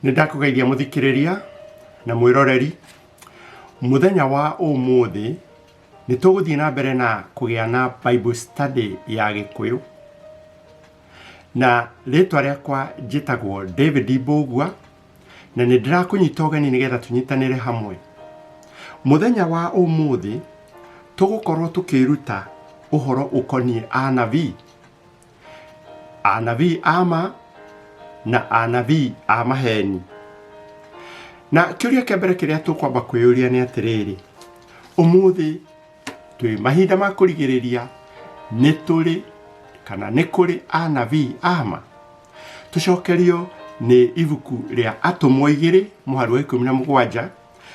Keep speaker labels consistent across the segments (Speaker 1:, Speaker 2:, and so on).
Speaker 1: Nĩ ndakũgeithia mũthikĩrĩria na mwĩroreri. Mũthenya wa ũmũthĩ nĩ tũgũthiĩ na mbere na kũgĩa na Bible study ya Gĩkũyũ. Na rĩtwa rĩakwa njĩtagwo David Mbũgua na nĩ ndĩrakũnyita ũgeni nĩgetha tũnyitanĩre hamwe. Mũthenya wa ũmũthĩ tũgũkorwo tũkĩruta ũhoro ũkoniĩ anabii. Anabii a ma na anabii a maheni. Na kĩũria kĩa mbere kĩrĩa tũkwamba kwĩyũria nĩ atĩrĩrĩ, ũmũthĩ twĩ mahinda ma kũrigĩrĩria nĩ tũrĩ kana nĩ kũrĩ anabii a ma? Tũcokerio nĩ ibuku rĩa Atũmwo igĩrĩ mũhari wa 17.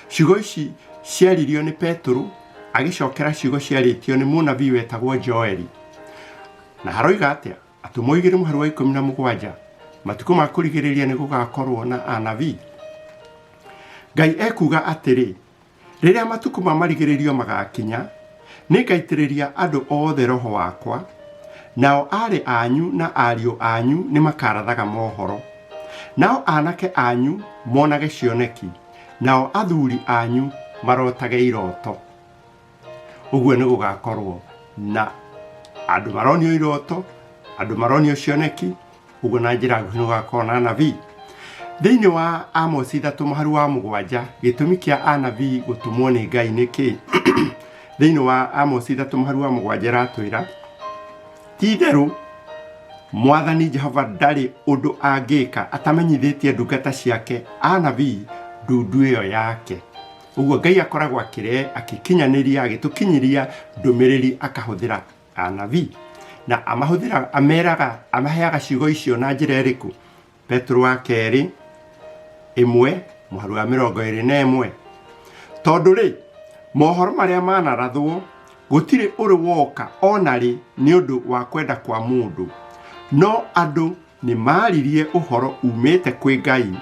Speaker 1: Ciugo ici ciaririo nĩ Petero agĩcokera ciugo ciarĩtio nĩ mũnabii wetagwo Joeli. Na haroiga atĩa? Atũmwo igĩrĩ mũhari wa 17, matukũ ma kũrigĩrĩria nĩ gũgakorwo na anabii. Ngai ekuuga atĩrĩ, rĩrĩa matukũ ma marigĩrĩrio magakinya, nĩngaitĩrĩria andũ othe roho wakwa, nao aarĩ anyu na ariũ anyu nĩmakarathaga mohoro, nao anake anyu monage cioneki, nao athuri anyu marotage iroto. Ũguo nĩ gũgakorwo na andũ maronio iroto, andũ maronio cioneki, ũguo na njĩra nguhĩ nĩ gũgakorwo na anabii. Thĩinĩ wa Amosi 3 mũhari wa 7, gĩtũmi kĩa anabii gũtũmwo nĩ Ngai nĩ kĩĩ? Thĩinĩ wa Amosi 3 mũhari wa 7 ĩratwĩra, ti itherũ Mwathani Jehova ndarĩ ũndũ angĩka atamenyithĩtie ndungata ciake anabii ndundu ĩyo yake. Ũguo Ngai akoragwo akĩre akĩkinyanĩria agĩtũkinyĩria ndũmĩrĩri akahũthĩra anabii. Na amahũthĩra ameraga amaheaga ciugo icio na njĩra ĩrĩkũ? Petero wa kerĩ 1 mũhari wa 21. Tondũ rĩ, mohoro marĩa manarathwo gũtirĩ ũrĩ woka ona rĩ nĩ ũndũ wa kwenda kwa mũndũ, no andũ nĩ maaririe ũhoro umĩte kwĩ Ngai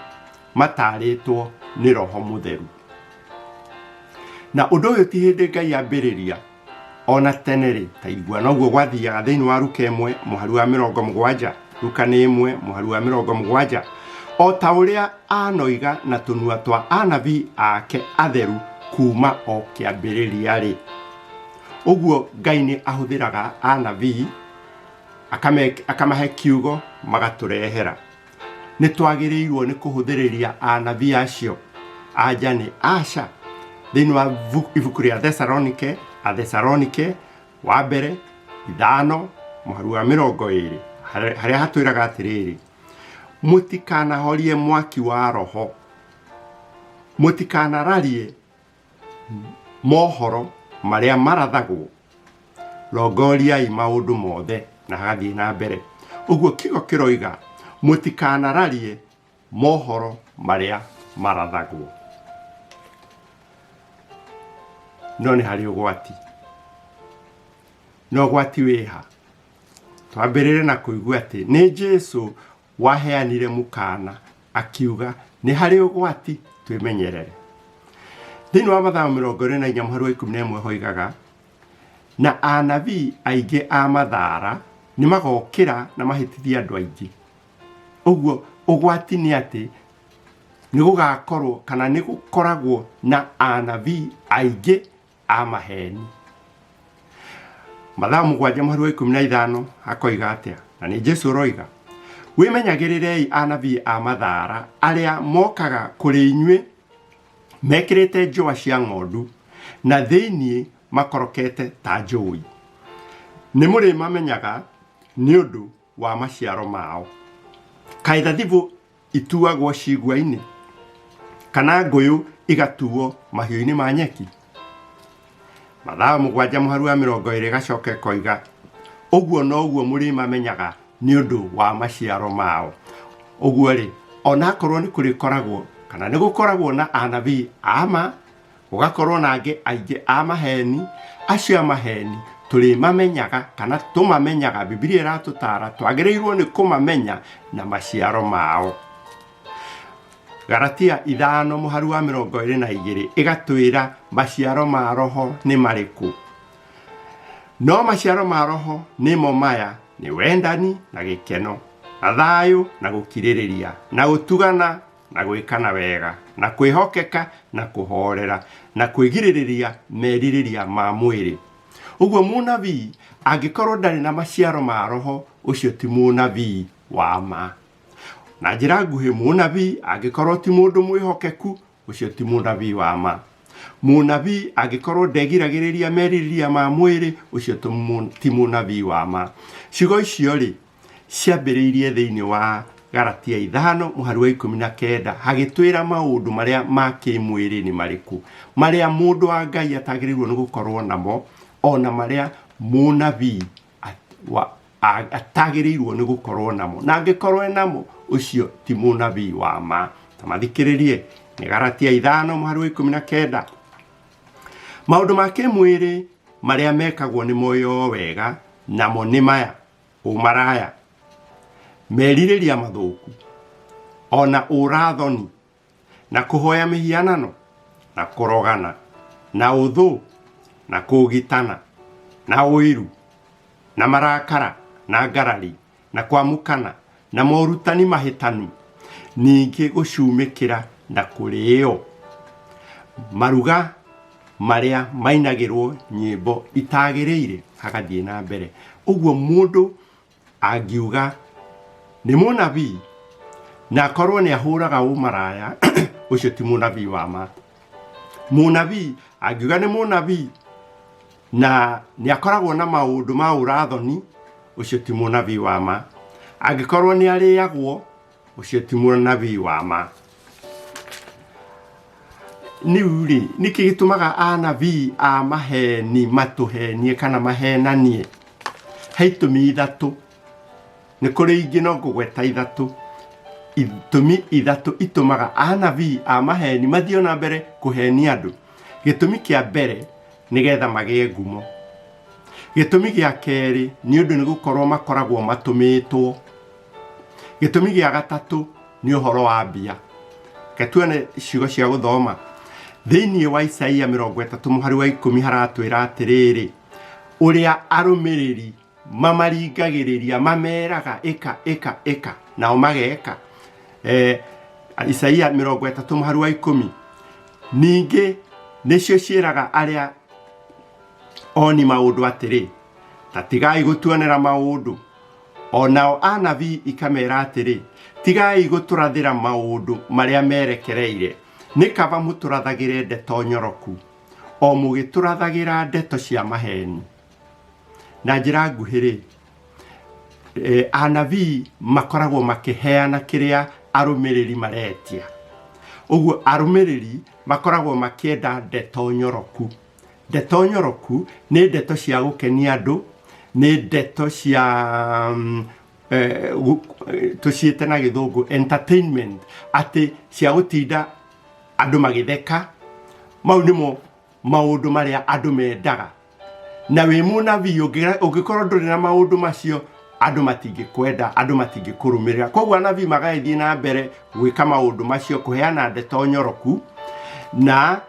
Speaker 1: mataarĩtwo nĩ Roho Mũtheru. Na ũndũ ũyũ ti hĩndĩ Ngai ambĩrĩria, ona tene rĩ, ta igua noguo gwathiaga thĩinĩ wa Luka 1 mũhari wa 70. Luka nĩ 1 mũhari wa 70. O ta ũrĩa anoiga na tũnua twa anabii ake atheru kuma o kĩambĩrĩria rĩ. Ũguo Ngai nĩ ahũthĩraga anabii akamahe kiugo magatũrehera. Nĩ twagĩrĩirwo nĩ kũhũthĩrĩria anabii acio? Anja nĩ aca. Thĩinĩ wa ibuku rĩa Thesalonike, Athesalonike wa mbere 5 mũhari wa 20, harĩa hatwĩraga atĩrĩrĩ, mũtikanahorie mwaki wa roho, mũtikanararie mohoro marĩa marathagwo, rongoriai maũndũ mothe, na hagathiĩ na mbere. Ũguo kiugo kĩroiga mũtikanararie mohoro marĩa marathagwo. No nĩ harĩ ũgwati. Na ũgwati wĩha? Twambĩrĩre na kũigua atĩ nĩ Jesu waheanire mũkaana akiuga nĩ harĩ ũgwati twĩmenyerere. Thĩinĩ wa Mathayo 24 mũhari wa 11 hoigaga, na anabii aingĩ a mathara nĩ magokĩra na mahĩtithie andũ aingĩ. Ũguo ũgwati nĩ atĩ nĩ gũgakorwo kana nĩ gũkoragwo na anabii aingĩ a maheni. Mathayo 7 mũhari wa 15 akoiga atĩa? Na nĩ Jesu ũroiga, wĩmenyagĩrĩrei anabii a mathara arĩa mokaga kũrĩ inyuĩ mekĩrĩte njũa cia ng'ondu na thĩinĩ makorokete ta njũi. Nĩ mũrĩmamenyaga nĩ ũndũ wa maciaro mao. Kaĩ thabibũ ituagwo cigua-inĩ, kana ngũyũ igatuo mahiũ-inĩ ma nyeki? Mathayo 7 mũhari wa 20 gacoka ĩkoiga, ũguo noguo mũrĩmamenyaga nĩ ũndũ wa maciaro mao. Ũguo rĩ, onakorwo nĩ kũrĩkoragwo kana nĩ gũkoragwo na anabii a ma, gũgakorwo na angĩ aingĩ a maheni, acio a maheni tũrĩmamenyaga kana tũmamenyaga, Bibilia ĩratũtara twagĩrĩirwo nĩ kũmamenya na maciaro mao. Galatia 5 mũhari wa 22 ĩgatwĩra maciaro ma roho nĩ marĩkũ. No maciaro ma roho nĩmo maya, nĩ wendani na gĩkeno, na thayũ na gũkirĩrĩria, na gũtugana. Na gwĩkana wega, na kwĩhokeka, na kũhoorera, na kwĩgirĩrĩria merirĩria ma mwĩrĩ. Ũguo mũnabii angĩkorwo ndarĩ na maciaro ma roho, ũcio ti mũnabii wa ma. Na njĩra nguhĩ, mũnabii angĩkorwo ti mũndũ mwĩhokeku, ũcio ti mũnabii wa ma. Mũnabii angĩkorwo ndegiragĩrĩria merirĩria ma mwĩrĩ, ũcio ti mũnabii wa ma. Ciugo icio rĩ, ciambĩrĩirie thĩinĩ wa Galatia 5 mũhari wa 19 hagĩtwĩra maũndũ marĩa ma kĩmwĩrĩ nĩ marĩkũ, marĩa mũndũ wa Ngai atagĩrĩirwo nĩ gũkorwo namo, ona marĩa mũnabii atagĩrĩirwo nĩ gũkorwo namo, na angĩkorwo e namo, ũcio ti mũnabii wa ma. Ta mathikĩrĩrie, nĩ Galatia 5 mũhari wa 19. Maũndũ ma kĩmwĩrĩ marĩa mekagwo nĩ moĩ o wega, namo nĩ maya: ũmaraya, merirĩria mathũku, ona ũrathoni, na kũhoya mĩhianano, na kũrogana, na ũthũ, na kũũgitana, na ũiru, na marakara, na ngarari, na kwamũkana, na morutani mahĩtanu, ningĩ gũcumĩkĩra na kũrĩĩo, maruga marĩa mainagĩrwo nyĩmbo itagĩrĩire. Hagathiĩ na mbere ũguo. Mũndũ angiuga nĩ mũnabii na akorwo nĩ ahũraga ũmaraya, ũcio ti mũnabii wa ma. Mũnabii angiuga nĩ mũnabii na nĩ akoragwo na maũndũ ma ũrathoni, ũcio ti mũnabii wa ma. Angĩkorwo nĩ arĩagwo, ũcio ti mũnabii wa ma. Rĩu rĩ, nĩkĩ gĩtũmaga anabii a maheni matũhenie kana mahenanie? He itũmi ithatũ, nĩ kũrĩ ingĩ no ngũgweta ithatũ. Itũmi ithatũ itũmaga anabii a maheni mathiĩ ona mbere kũhenia andũ. Gĩtũmi kĩa mbere, nĩgetha magĩe ngumo. Gĩtũmi gĩa kerĩ, nĩ ũndũ nĩ gũkorwo makoragwo matũmĩtwo. Gĩtũmi gĩa gatatũ nĩ ũhoro wa mbia. Reke tuone ciugo cia gũthoma. Thĩinĩ wa Isaia 30 mũhari wa 10 haratwĩra atĩrĩrĩ, ũrĩa arũmĩrĩri mamaringagĩrĩria mameraga ĩka ĩka ĩka, nao mageka. Isaia 30 mũhari wa 10, ningĩ nĩcio ciĩraga arĩa oni maũndũ atĩrĩ, ta tigai gũtuonera maũndũ. O nao anabii ikamera atĩrĩ, tigai gũtũrathĩra maũndũ marĩa merekereire, nĩ kaba mũtũrathagĩre ndeto nyoroku, o mũgĩtũrathagĩra ndeto cia maheni. Na njĩra nguhĩ-rĩ, anabii makoragwo makĩheana kĩrĩa arũmĩrĩri maretia. Ũguo arũmĩrĩri makoragwo makĩenda ndeto nyoroku. Ndeto nyoroku nĩ ndeto cia gũkenia andũ, nĩ ndeto cia tũciĩte na gĩthũngũ entertainment, atĩ cia gũtinda andũ magĩtheka. Mau nĩmo maũndũ marĩa andũ mendaga. Na wĩ mũnabii ũngĩkorwo ndũrĩ na maũndũ macio, andũ matingĩkwenda, andũ matingĩkũrũmĩrĩra. Koguo anabii magagĩthiĩ na mbere gwĩka maũndũ macio, kũheana ndeto nyoroku na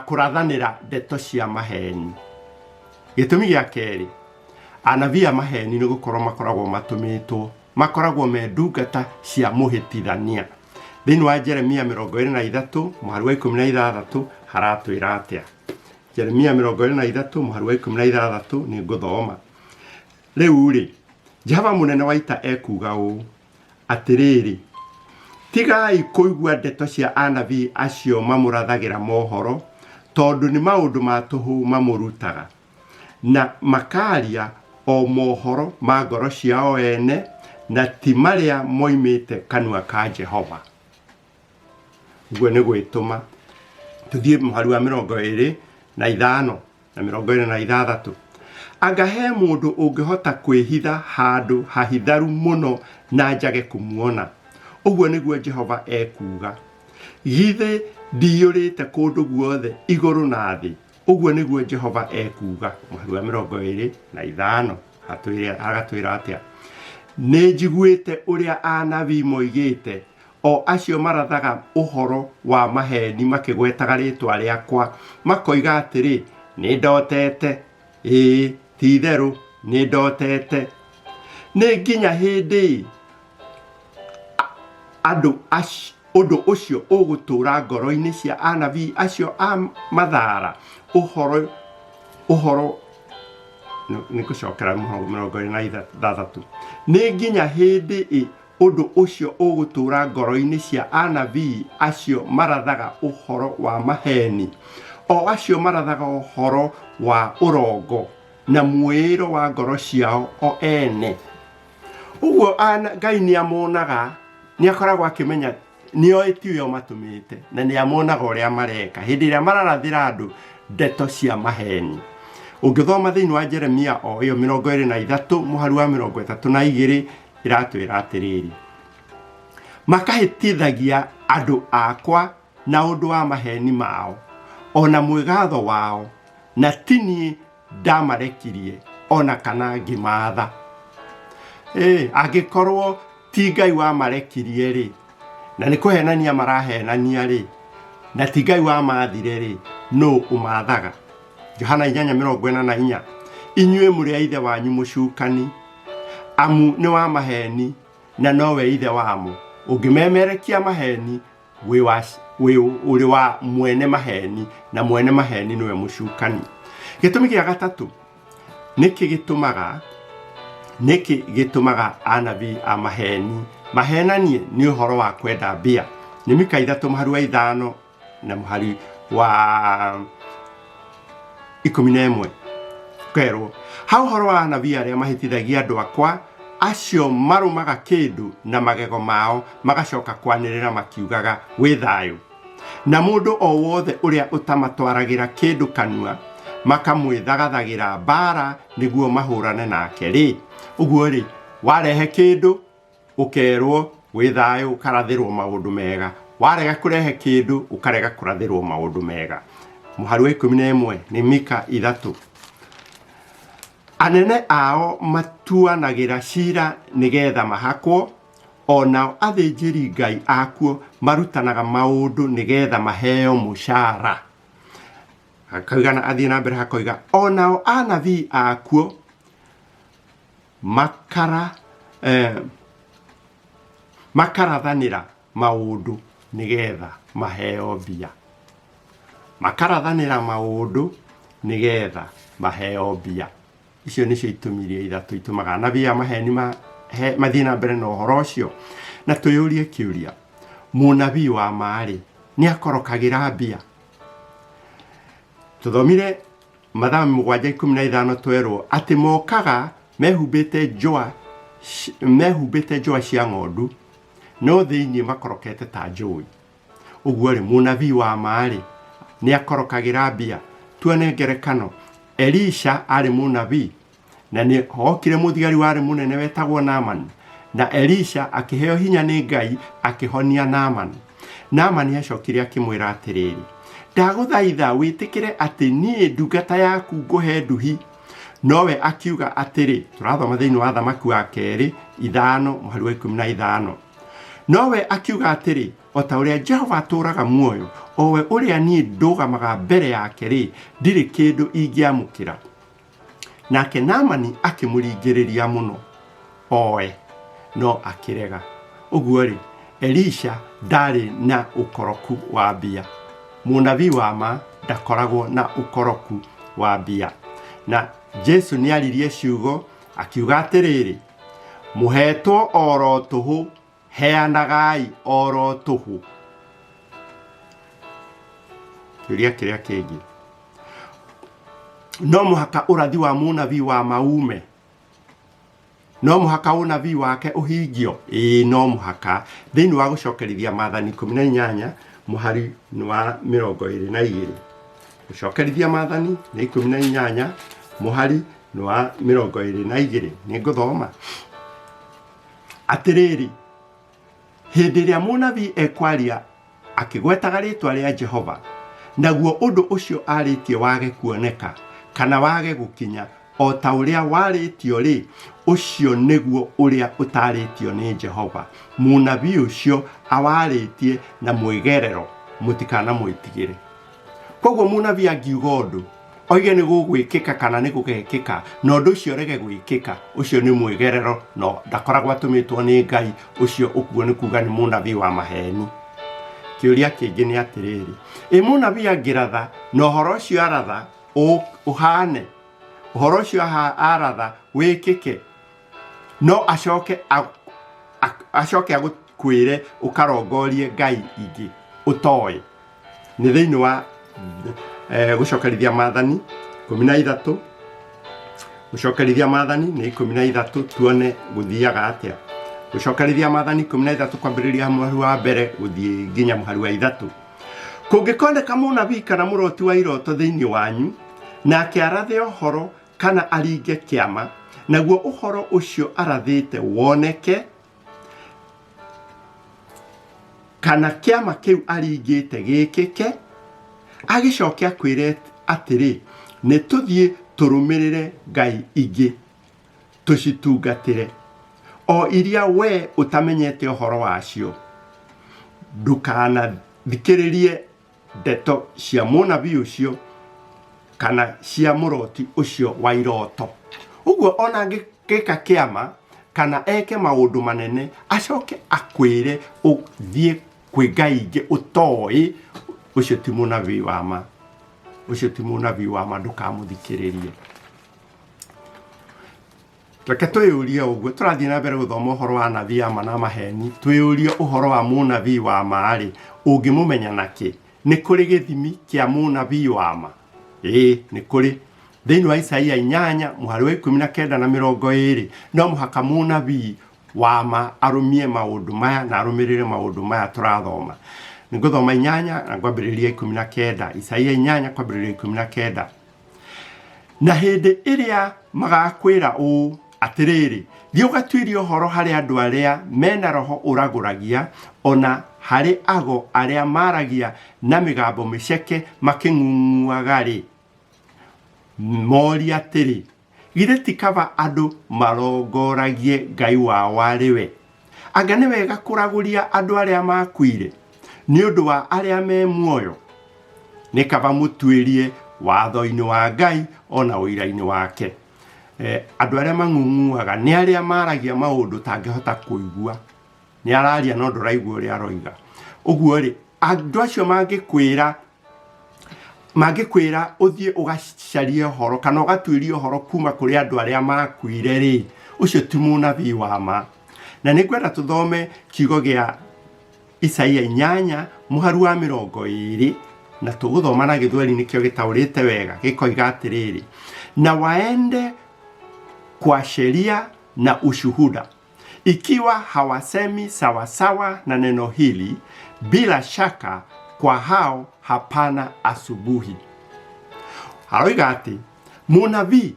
Speaker 1: kũrathanĩra ndeto cia maheni. Gĩtũmi gĩa kerĩ, anabii a maheni nĩ gũkorwo makoragwo matũmĩtwo, makoragwo me ndungata cia mũhĩtithania. Thĩinĩ wa Jeremia 23 mũhari wa 16 haratwĩra atĩa? Jeremia 23 mũhari wa 16 nĩ ngũthoma. Rĩu rĩ, Jehova mũnene wa ita ekuuga ũũ, atĩrĩrĩ, tigai kũigua ndeto cia anabii acio mamũrathagĩra mohoro, tondũ nĩ maũndũ ma tũhũ mamũrutaga, na makaria o mohoro ma ngoro ciao ene, na ti marĩa moimĩte kanua ka Jehova. Ũguo nĩ gwĩtũma. Tũthiĩ mũhari wa 25 na 26. Anga he mũndũ ũngĩhota kwĩhitha handũ hahitharu mũno na njage kũmuona? Ũguo nĩguo Jehova ekuuga. Githĩ ndiyũrĩte kũndũ guothe igũrũ na thĩ? Ũguo nĩguo Jehova ekuuga. Mũhari wa 25 agatwĩra atĩa? Nĩ njiguĩte ũrĩa anabii moigĩte, o acio marathaga ũhoro wa maheeni makĩgwetaga rĩĩtwa rĩakwa, makoiga atĩrĩ, 'Nĩ ndotete, ĩĩ, ti-itherũ nĩ ndotete.' Nĩ nginya hĩndĩ ĩ Andũ ũndũ ũcio ũgũtũũra ngoro-inĩ cia anabii acio a mathara ũhoro ũhoro nĩ ngũcokera 26. Nĩ nginya hĩndĩ ĩ ũndũ ũcio ũgũtũũra ngoro-inĩ cia anabii acio marathaga ũhoro wa maheni, o acio marathaga ũhoro wa ũrongo na mwĩĩro wa ngoro ciao o ene? Ũguo Ngai nĩ amonaga, nĩ akoragwo akĩmenya, nĩ oĩ tiwe ũmatũmĩte, na nĩ amonaga ũrĩa mareka hĩndĩ ĩrĩa mararathĩra andũ ndeto cia maheni. Ũngĩthoma thĩinĩ wa Jeremia o ĩyo 23 mũhari wa 32, ĩratwĩra atĩrĩrĩ, makahĩtithagia andũ akwa na ũndũ wa maheni mao o na mwĩgatho wao, na ti niĩ ndamarekirie ona kana ngĩmaatha. Ĩ angĩkorwo ti Ngai wamarekirie rĩ, na nĩ kũhenania marahenania rĩ, na ti Ngai wamathire rĩ, nũ ũmathaga? Johana 8:44, inyuĩ mũrĩ a ithe wanyu mũcukani, amu nĩ wa maheni na nowe ithe wamo. Ũngĩmemerekia maheni wĩ wa wĩ ũrĩ wa mwene maheni, na mwene maheni nĩwe mũcukani. Gĩtũmi gĩa gatatũ, nĩkĩ gĩtũmaga nĩkĩ gĩtũmaga anabii a maheni mahenanie? Nĩ ũhoro wa kwenda mbia. Nĩ Mika 3 mũhari wa 5 na mũhari wa 11, kerwo ha ũhoro wa anabii arĩa mahĩtithagia andũ akwa, acio marũmaga kĩndũ na magego mao magacoka kwanĩrĩra makiugaga, wĩ thayũ, na mũndũ o wothe ũrĩa ũtamatwaragĩra kĩndũ kanua makamwĩthagathagĩra mbaara nĩguo mahũrane nake rĩ. Ũguo rĩ, warehe kĩndũ ũkerwo wĩ thayũ, ũkarathĩrwo maũndũ mega. Warega kũrehe kĩndũ, ũkarega kũrathĩrwo maũndũ mega. Mũhari wa 11 nĩ Mika 3. Anene ao matuanagĩra cira nĩgetha mahakwo, o nao athĩnjĩri Ngai akuo marutanaga maũndũ nĩgetha maheo mũcara. Hakoiga na athiĩ na mbere hakoiga, o nao anabii akuo makara makarathanĩra maũndũ nĩgetha maheo mbia. Makarathanĩra maũndũ nĩgetha maheo mbia. Icio nĩcio itũmi iria ithatũ itũmaga anabii a maheni mathiĩ na mbere na ũhoro ũcio. Na twĩyũrie kĩũria, mũnabii wa ma-rĩ, nĩ akorokagĩra mbia? Tũthomire Mathayo 7:15, twerwo atĩ mokaga mehumbĩte njũa mehumbĩte njũa cia ng'ondu, no thĩinĩ makorokete ta njũi. Ũguo rĩ, mũnabii wa ma-rĩ, nĩ akorokagĩra mbia? Tuone ngerekano. Elisha arĩ mũnabii, na nĩ hokire mũthigari warĩ mũnene wetagwo Naamani, na Elisha akĩheo hinya nĩ Ngai akĩhonia Naamani. Naamani acokire akĩmwĩra atĩrĩrĩ, ndagũthaitha wĩtĩkĩre atĩ niĩ ndungata yaku ngũhe nduhi. Nowe akiuga atĩrĩ, tũrathoma thĩinĩ wa Thamaki wa kerĩ 5 mũhari wa 15. Nowe akiuga atĩrĩ, o ta ũrĩa Jehova atũũraga muoyo, o we ũrĩa niĩ ndũgamaga mbere yake-rĩ, ndirĩ kĩndũ ingĩamũkĩra. Nake Naamani akĩmũringĩrĩria mũno oe, no akĩrega. Ũguo-rĩ, Elisha ndarĩ na ũkoroku wa mbia. Mũnabii wa ma ndakoragwo na ũkoroku wa mbia. Na Jesu nĩ aririe ciugo akiuga atĩrĩrĩ, mũhetwo oro tũhũ, heanagai oro tũhũ. Kĩũria kĩrĩa kĩngĩ, no mũhaka ũrathi wa mũnabii wa maume, no mũhaka ũnabii wake ũhingio? Ĩĩ, no mũhaka. Thĩinĩ wa Gũcokerithia Maathani 18 mũhari wa 22, Gũcokerithia Maathani nĩ 18 mũhari wa 22, nĩ ngũthoma atĩrĩrĩ, hĩndĩ ĩrĩa mũnabii ekwaria akĩgwetaga rĩĩtwa rĩa Jehova, naguo ũndũ ũcio arĩtie wage kuoneka kana wage gũkinya o ta ũrĩa warĩtio-rĩ, ũcio nĩguo ũrĩa ũtarĩtio nĩ Jehova, mũnabii ũcio awarĩtie na mwĩgerero, mũtikanamwĩtigĩre. Koguo mũnabii angiuga ũndũ Oige nĩ gũgwĩkĩka kana nĩ gũgekĩka, na ũndũ ũcio ũrege gwĩkĩka, ũcio nĩ mwĩgerero, no ndakoragwo atũmĩtwo nĩ Ngai, ũcio ũguo nĩ kuga nĩ mũnabii wa maheni. Kĩũria kĩngĩ nĩ atĩrĩrĩ, ĩ mũnabii angĩratha na ũhoro ũcio aratha ũhane, ũhoro ũcio aratha wĩkĩke, no acoke acoke agũkwĩre ũkarongorie ngai ingĩ ũtoĩ. Nĩ thĩinĩ wa gũcokerithia maathani 13, gũcokerithia maathani nĩ 13, tuone gũthiaga atĩa. Gũcokerithia maathani 13 kwambĩrĩria mũhari wa mbere gũthiĩ nginya mũhari wa 3. Kũngĩkoneka mũnabii kana mũroti wa iroto thĩinĩ wanyu, nake arathe ũhoro kana aringe kĩama, naguo ũhoro ũcio arathĩte woneke, kana kĩama kĩu aringĩte gĩkĩke, agĩcoke akwĩre atĩrĩ, nĩ tũthiĩ tũrũmĩrĩre ngai ingĩ tũcitungatĩre, o iria we ũtamenyete ũhoro wacio, ndũkanathikĩrĩrie ndeto cia mũnabii ũcio kana cia mũroti ũcio wa iroto. Ũguo ona angĩka kĩama kana eke maũndũ manene, acoke akwĩre ũthiĩ kwĩ ngai ingĩ ũtoĩ, ũcio ti mũnabii wa ma, ũcio ti mũnabii wa ma, ndũkamũthikĩrĩrie. Reke twĩyũrie ũguo tũrathiĩ na mbere gũthoma ũhoro wa anabii a ma na maheni, twĩyũrie ũhoro wa mũnabii wa ma-rĩ, ũngĩmũmenya na kĩ? Nĩ kũrĩ gĩthimi kĩa mũnabii wa ma? Ĩĩ, nĩ kũrĩ. Thĩinĩ wa Isaia 8 mũhari wa 19 na 20, no mũhaka mũnabii wa ma arũmie maũndũ maya na arũmĩrĩre maũndũ maya tũrathoma. Nĩ ngũthoma 8 na ngwambĩrĩria 19. Isaia 8 kwambĩrĩria 19. Na hĩndĩ ĩrĩa magakwĩra ũũ, atĩrĩrĩ, thiĩ ũgatuĩrie ũhoro harĩ andũ arĩa mena roho ũragũragia, o na harĩ ago arĩa maragia na mĩgambo mĩceke makĩng'ung'uaga-rĩ, morie atĩrĩ, githĩ ti kaba andũ marongoragie Ngai wao arĩ we? Anga nĩ wega kũragũria andũ arĩa makuire nĩ ũndũ wa arĩa me muoyo? Nĩ kaba mũtuĩrie watho-inĩ wa Ngai o na ũira-inĩ wake. Andũ arĩa mang'ung'uaga nĩ arĩa maragia maũndũ ũtangĩhota kũigua. Nĩ araria no ndũraigua ũrĩa aroiga. Ũguo rĩ, andũ acio mangĩkwĩra ũthiĩ ũgacarie ũhoro kana ũgatuĩrie ũhoro kuma kũrĩ andũ arĩa makuire rĩ, ũcio ti mũnabii wa ma. Na nĩ ngwenda tũthome kiugo gĩa Isaia 8 mũhari wa 20, na tũgũthoma na Gĩthweri nĩkĩo gĩtaũrĩte wega, gĩkoiga atĩrĩrĩ, na waende kwa sheria na ushuhuda, ikiwa hawasemi sawasawa na neno hili, bila shaka kwa hao hapana asubuhi. Aroiga atĩ mũnabii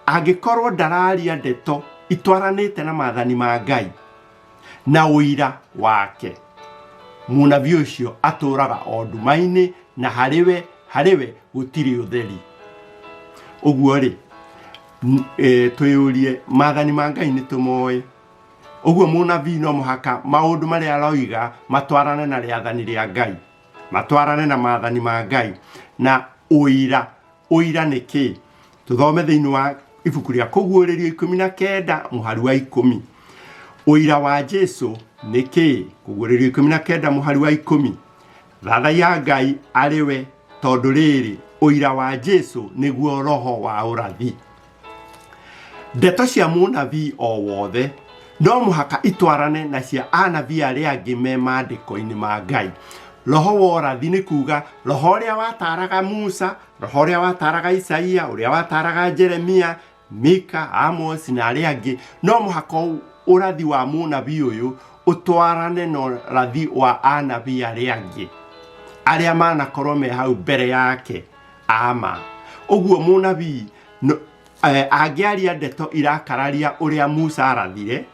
Speaker 1: angĩkorwo ndararia ndeto itwaranĩte na maathani ma Ngai na ũira wake, mũnabii ũcio atũraga o nduma-inĩ na harĩ we gũtirĩ ũtheri. Ũguo rĩ, twĩyũrie, maathani ma Ngai nĩ tũmoĩ. Ũguo mũnabii no mũhaka maũndũ marĩa aroiga matwarane na rĩathani rĩa Ngai, matwarane na maathani ma Ngai na ũira. Ũira nĩ kĩ? Tũthome thĩinĩ wa ibuku rĩa Kũguũrĩrio 19 mũhari wa 10. Ũira wa Jesu nĩ kĩ? Kũguũrĩrio 19 mũhari wa 10. Thathaiya Ngai arĩ we, tondũ rĩrĩ, ũira wa Jesu nĩguo roho wa ũrathi. Ndeto cia mũnabii o wothe no mũhaka itwarane na cia anabii arĩa angĩ me maandĩko-inĩ ma Ngai. Roho wa ũrathi nĩ kuga roho ũrĩa wataraga Musa, roho ũrĩa wataraga Isaia, ũrĩa wataraga Jeremia, Mika, Amos na arĩa angĩ. No mũhaka ũrathi wa mũnabii ũyũ ũtwarane na ũrathi wa anabii arĩa angĩ arĩa manakorwo me hau mbere yake ama. Ũguo mũnabii angĩaria ndeto irakararia ũrĩa Musa arathire,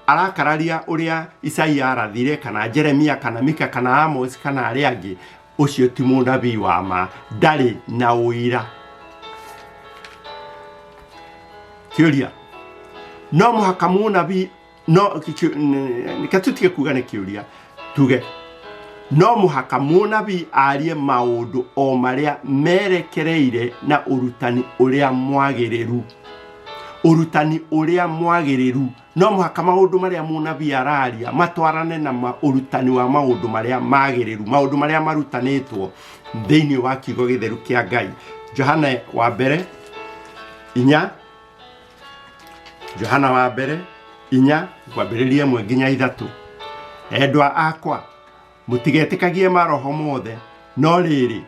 Speaker 1: arakararia ũrĩa Isaia arathire, kana Jeremia, kana Mika, kana Amos, kana arĩa angĩ, ũcio ti mũnabii wa ma, ndarĩ na ũira. Kĩũria, no mũhaka mũnabii, no reke tũtige kuga nĩ kĩũria, tuge No mũhaka mũnabii arie maũndũ o marĩa merekereire na ũrutani ũrĩa mwagĩrĩru. Ũrutani ũrĩa mwagĩrĩru. No mũhaka maũndũ marĩa mũnabii araria matwarane na ũrutani wa maũndũ marĩa magĩrĩru, maũndũ marĩa marutanĩtwo thĩinĩ wa kiugo gĩtheru kĩa Ngai. Johana wa mbere inya, Johana wa mbere inya ngwambĩrĩria 1 nginya 3. Endwa akwa, mũtigetĩkagie maroho mothe, no rĩrĩ,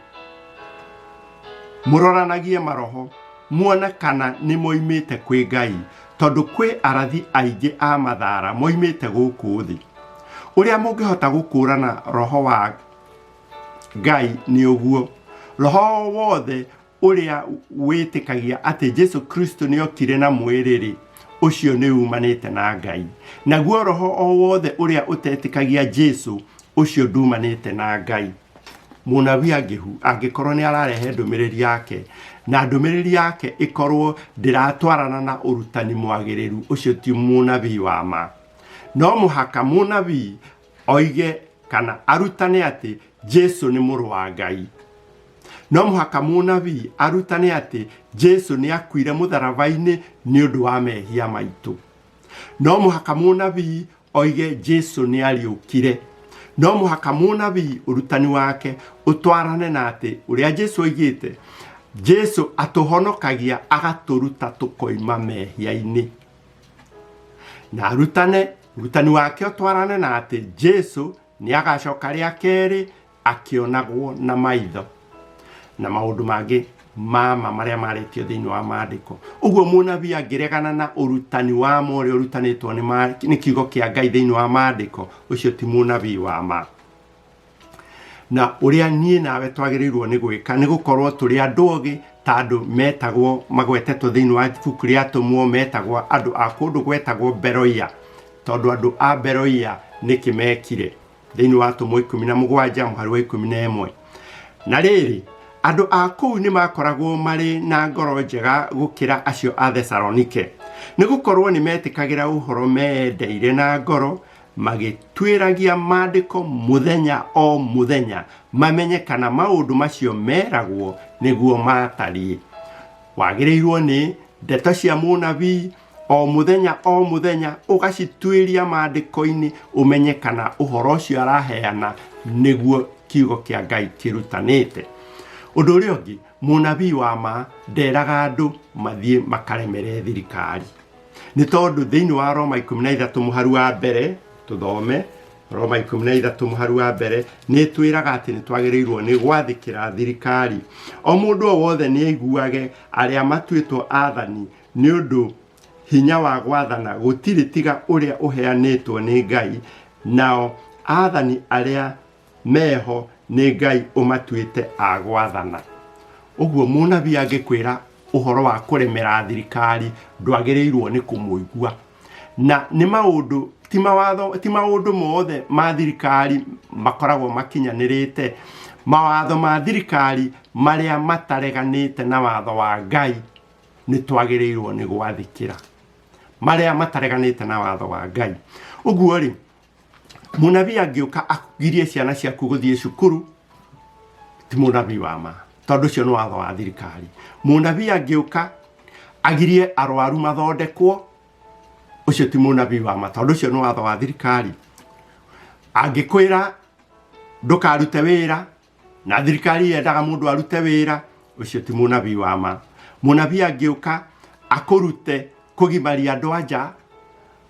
Speaker 1: mũroranagie maroho muone kana nĩ moimĩte kwĩ Ngai, tondũ kwĩ arathi aingĩ a mathara moimĩte gũkũ thĩ. Ũrĩa mũngĩhota gũkũũrana roho wa Ngai nĩ ũguo, roho wothe ũrĩa wĩtĩkagia atĩ Jesu Kristo nĩ okire na mwĩrĩ-rĩ, ũcio nĩ umanĩte na Ngai. Naguo roho o wothe ũrĩa ũtetĩkagia Jesu, ũcio ndumanĩte na Ngai. Mũnabii angĩkorwo nĩ ararehe ndũmĩrĩri yake, na ndũmĩrĩri yake ĩkorwo ndĩratwarana na ũrutani mwagĩrĩru, ũcio ti mũnabii wa ma. No mũhaka mũnabii oige kana arutane atĩ Jesu nĩ mũrũ wa Ngai. No mũhaka mũnabii arutane atĩ Jesu nĩ akuire mũtharaba-inĩ nĩ ũndũ wa mehia maitũ. No mũhaka mũnabii oige Jesu nĩ ariũkire. No mũhaka mũnabii ũrutani wake ũtwarane na atĩ ũrĩa Jesu oigĩte, Jesu atũhonokagia agatũruta tũkoima mehia-inĩ. Na arutane ũrutani wake ũtwarane na atĩ Jesu nĩ agacoka rĩa kerĩ akĩonagwo na maitho na maũndũ mangĩ mama marĩa marĩtio thĩinĩ wa maandĩko. Ũguo mũnabii angĩregana na ũrutani wa ma ũrĩa ũrutanĩtwo nĩ kiugo kĩa Ngai thĩinĩ wa maandĩko, ũcio ti mũnabii wa ma. Na ũrĩa niĩ nawe twagĩrĩirwo nĩ gwĩka nĩ gũkorwo tũrĩ andũ ogĩ ta andũ metagwo magwetetwo thĩinĩ wa ibuku rĩa Atũmwo, metagwo andũ a kũndũ gwetagwo Beroia, tondũ andũ a Beroia nĩkĩ mekire thĩinĩ wa Atũmwo 17 mũhari wa 11. Na rĩrĩ, andũ a kũu nĩ makoragwo marĩ na ngoro njega gũkĩra acio a Thesalonike, nĩ gũkorwo nĩ metĩkagĩra ũhoro meendeire na ngoro, magĩtuĩragia maandĩko mũthenya o mũthenya mamenye kana maũndũ macio meragwo nĩguo maatariĩ. Wagĩrĩirwo nĩ ndeto cia mũnabii o mũthenya o mũthenya ũgacituĩria maandĩko-inĩ ũmenye kana ũhoro ũcio araheana nĩguo kiugo kĩa Ngai kĩrutanĩte. Ũndũ ũrĩa ũngĩ, mũnabii wa ma nderaga andũ mathiĩ makaremere thirikari. Nĩ tondũ thĩinĩ wa Roma 13 mũhari wa mbere, tũthome Roma 13 mũhari wa mbere, nĩ ĩtwĩraga atĩ nĩ twagĩrĩirwo nĩ gwathĩkĩra thirikari. O mũndũ o wothe nĩ aiguage arĩa matuĩtwo athani, nĩ ũndũ hinya wa gwathana gũtirĩ tiga ũrĩa ũheanĩtwo nĩ Ngai, nao athani arĩa meho nĩ Ngai ũmatuĩte a gwathana. Ũguo mũnabii angĩkwĩra ũhoro wa kũremera thirikari ndwagĩrĩirwo nĩ kũmũigua. Na nĩ maũndũ ti mawatho ti maũndũ mothe ma thirikari makoragwo makinyanĩrĩte. Mawatho ma thirikari marĩa matareganĩte na watho wa Ngai nĩ twagĩrĩirwo nĩ gwathĩkĩra. Marĩa matareganĩte na watho wa Ngai. Ũguo rĩ, mũnabii angĩũka agirie ciana ciaku gũthiĩ cukuru, ti mũnabii wa ma, tondũ ũcio nĩ watho wa thirikari. Mũnabii angĩũka agirie arwaru mathondekwo, ũcio ti mũnabii wa ma, tondũ ũcio nĩ watho wa thirikari. Angĩkwĩra ndũkarute wĩra, na thirikari yendaga mũndũ arute wĩra, ũcio ti mũnabii wa ma. Mũnabii angĩũka akũrute kũgimaria andũ a nja,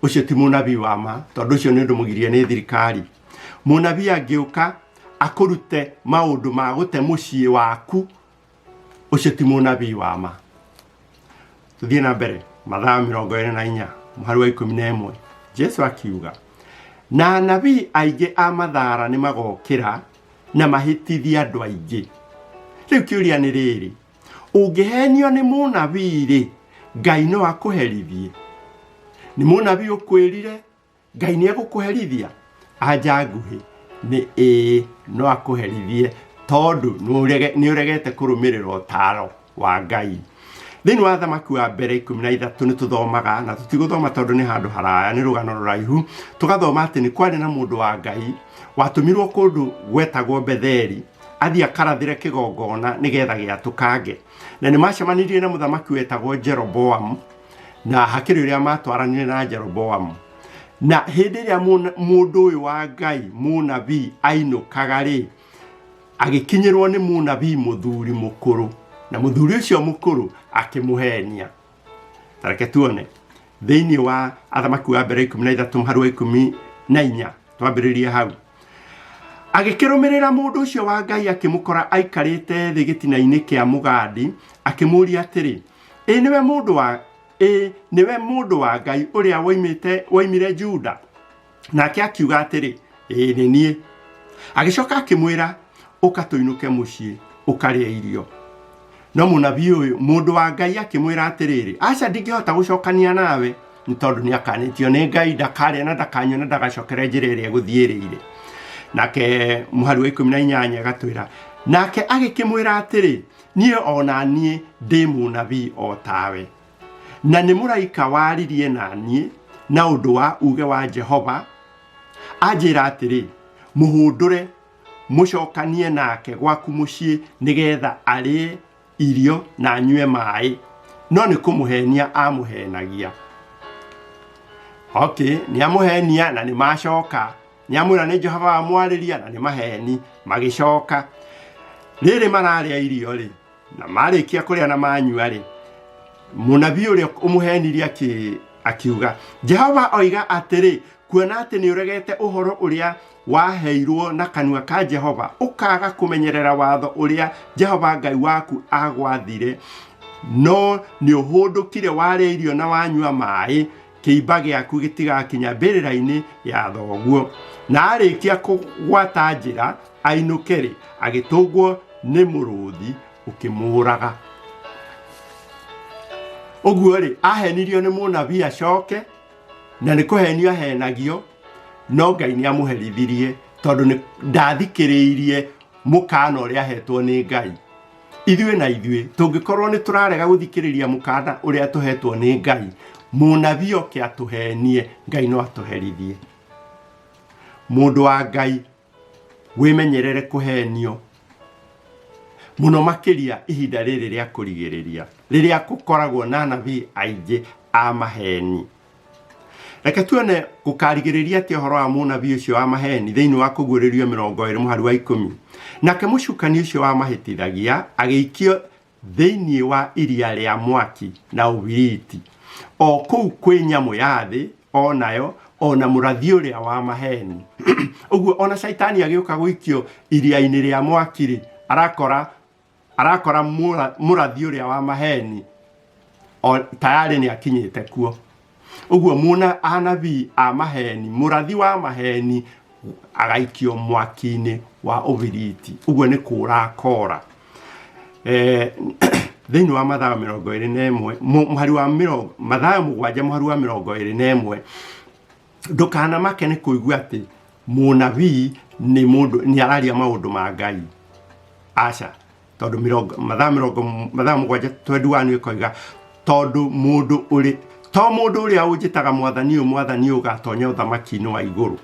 Speaker 1: ũcio ti mũnabii wa ma, tondũ ũcio nĩ ũndũ mũgirie nĩ thirikari. Mũnabii angĩũka akũrute maũndũ ma gũte mũciĩ waku, ũcio ti mũnabii wa ma. Tũthiĩ na mbere, Mathayo 24 mũhari wa 11, Jesu akiuga, na anabii aingĩ a mathara nĩ magokĩra na mahĩtithie andũ aingĩ. Rĩu kĩũria nĩ rĩrĩ, ũngĩhenio nĩ mũnabii rĩ, Ngai no akũherithie? Nĩ mũnabii ũkwĩrire Ngai nĩ egũkũherithia? Anja nguhĩ nĩ ĩĩ, no akũherithie tondũ nĩ ũregete kũrũmĩrĩra ũtaaro wa Ngai. Thĩinĩ wa Athamaki wa Mbere 13 nĩ tũthomaga, na tũtigũthoma tondũ nĩ handũ haraya, nĩ rũgano rũraihu, tũgathoma atĩ nĩ kwarĩ na mũndũ wa Ngai watũmirwo kũndũ gwetagwo Betheli athiĩ akarathĩre kĩgongona nĩgetha gĩatũkange. Na nĩ macemanirie na mũthamaki wetagwo Jeroboamu, na hakĩrĩ ũrĩa matwaranire na Jeroboamu. Na hĩndĩ ĩrĩa mũndũ ũyũ wa Ngai mũnabii ainũkaga rĩ, agĩkinyĩrwo nĩ mũnabii mũthuri mũkũrũ, na mũthuri ũcio mũkũrũ akĩmũhenia. Ta reke tuone thĩinĩ wa Athamaki wa Mbere 13 mũhari wa 14, twambĩrĩrie hau. Agĩkĩrũmĩrĩra mũndũ ũcio wa Ngai akĩmũkora aikarĩte thĩ gĩtina-inĩ kĩa mũgandi, akĩmũũria atĩrĩ, ĩ nĩwe mũndũ wa ĩ nĩwe mũndũ wa Ngai ũrĩa woimire Juda? Nake akiuga atĩrĩ, ĩ nĩ niĩ. Agĩcoka akĩmwĩra, ũka tũinũke mũciĩ ũkarĩe irio. No mũnabii ũyũ mũndũ wa Ngai akĩmwĩra atĩrĩrĩ, aca ndingĩhota gũcokania nawe, nĩ tondũ nĩ akanĩtio nĩ Ngai ndakarĩa na ndakanyua na ndagacokere njĩra ĩrĩa egũthiĩrĩire. Nake mũhari wa 18 agatwĩra, nake agĩkĩmwĩra atĩrĩ, niĩ o na niĩ ndĩ mũnabii o tawe, na nĩ mũraika waririe na niĩ na ũndũ wa uge wa Jehova, anjĩra atĩrĩ, mũhũndũre mũcokanie nake gwaku mũciĩ nĩgetha arĩe irio na anyue maĩ, no nĩ kũmũhenia amũhenagia. Okay, nĩ amũhenia na nĩ macoka, nĩ amwĩra nĩ Jehova wamwarĩria na nĩ maheni, magĩcoka. Rĩrĩ mararĩa irio rĩ, na marĩkia kũrĩa na manyua rĩ, mũnabii ũrĩa ũmũhenirie akiuga, Jehova oiga atĩrĩ, kuona atĩ nĩ ũregete ũhoro ũrĩa waheirwo na kanua ka Jehova, ũkaga kũmenyerera watho ũrĩa Jehova Ngai waku agwathire, no nĩ ũhũndũkire warĩa irio na wanyua maĩ, kĩimba gĩaku gĩtigakinya mbĩrĩra-inĩ ya thoguo. Na arĩkia kũgwata njĩra ainũke rĩ, agĩtũngwo nĩ mũrũthi ũkĩmũũraga. Ũguo rĩ, ahenirio nĩ mũnabii acoke, na nĩ kũhenio ahenagio, no Ngai nĩ amũherithirie tondũ nĩ ndathikĩrĩirie mũkana ũrĩa ahetwo nĩ Ngai. Ithuĩ na ithuĩ tũngĩkorwo nĩ tũrarega gũthikĩrĩria mũkana ũrĩa tũhetwo nĩ Ngai, mũnabii oke atũhenie, Ngai no atũherithie. Mũndũ wa Ngai, wĩmenyerere kũhenio mũno makĩria ihinda rĩrĩ rĩa kũrigĩrĩria, rĩrĩa gũkoragwo na anabii aingĩ a maheni. Reke tuone gũkarigĩrĩria atĩa ũhoro wa mũnabii ũcio wa maheni thĩinĩ wa Kũguũrĩrio 20 mũhari wa 10. Nake mũcukani ũcio wamahĩtithagia agĩikio thĩinĩ wa iria rĩa mwaki na ũbiriti, o kũu kwĩ nyamũ ya thĩ o nayo, o na mũrathi ũrĩa wa maheni. Ũguo ona Shaitani agĩũka gũikio iria-inĩ rĩa mwaki rĩ, arakora mũrathi ũrĩa wa maheni o tayari nĩ akinyĩte kuo. Ũguo mũna anabii a maheni, mũrathi wa maheni agaikio mwaki-inĩ wa ũbiriti. Ũguo nĩ kũra akora. Thĩinĩ wa Mathayo 21, mũhari wa mĩrongo, Mathayo 7 mũhari wa 21, ndũkanamake nĩ kũigua atĩ mũnabii nĩ mũndũ nĩ araria maũndũ ma Ngai. Aca, tondũ mĩrongo, Mathayo mĩrongo, Mathayo 7 21 ĩkoiga, tondũ mũndũ ũrĩ, to mũndũ ũrĩa ũnjĩtaga mwathani ũyũ, mwathani ũyũ ũgatonya ũthamaki-inĩ wa igũrũ.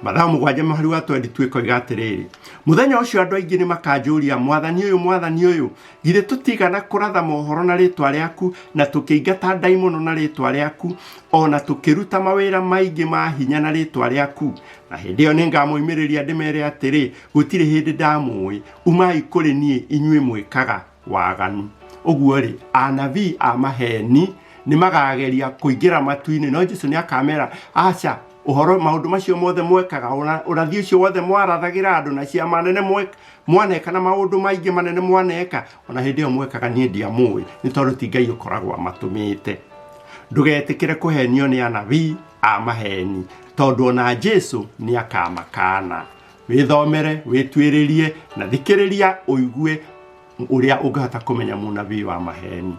Speaker 1: Mathayo 7 mũhari wa 22 ĩkoiga atĩrĩrĩ, mũthenya ũcio andũ aingĩ nĩ makanjũria, mwathani ũyũ, mwathani ũyũ, githĩ tũtigana kũratha mohoro na rĩtwa rĩaku, na tũkĩingata ndaimono na rĩtwa rĩaku, o na tũkĩruta mawĩra maingĩ ma hinya na rĩtwa rĩaku? Na hĩndĩ ĩyo nĩngamoimĩrĩria ndĩmere atĩrĩ, gũtirĩ hĩndĩ ndamũĩ, umai kũrĩ niĩ inyuĩ mwĩkaga waganu. Ũguo rĩ, anabii a maheni nĩ magageria kũingĩra matu-inĩ, no Jesu nĩ akamera, aca, ũhoro maũndũ macio mothe mwekaga, ũrathi ũcio wothe mwarathagĩra andũ na ciama nene mwaneka na maũndũ maingĩ manene mwaneka, ona hĩndĩ ĩyo mwekaga niĩ ndiamũĩ, nĩ tondũ ti Ngai ũkoragwo amatũmĩte. Ndũgetĩkĩre kũhenio nĩ anabii a maheni, tondũ ona Jesu nĩ akamakana. Wĩthomere, wĩtuĩrĩrie na thikĩrĩria ũigue ũrĩa ũngĩhota kũmenya mũnabii wa maheni.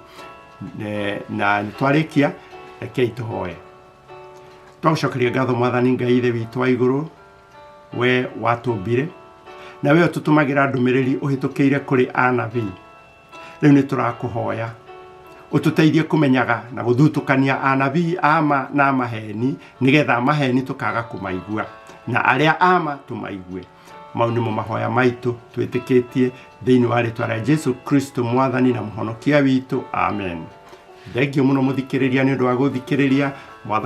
Speaker 1: Na nĩ twarĩkia, rekei tũhoe. Twagũcokeria ngatho Mwathani Ngai Ithe witũ wa igũrũ, we watũmbire na we ũtũtũmagĩra ndũmĩrĩri ũhĩtũkĩire kũrĩ anabii. Rĩu nĩ tũrakũhoya ũtũteithie kũmenyaga na gũthutũkania anabii ama na maheni, nĩgetha maheni tũkaga kũmaigua na arĩa ama tũmaigue. Mau nĩmo mahoya maitũ twĩtĩkĩtie thĩinĩ wa rĩtwa rĩa Jesu Kristo, Mwathani na Mũhonokia witũ, amen. Thengio mũno mũthikĩrĩria nĩ ũndũ wa gũthikĩrĩria. Mwathani.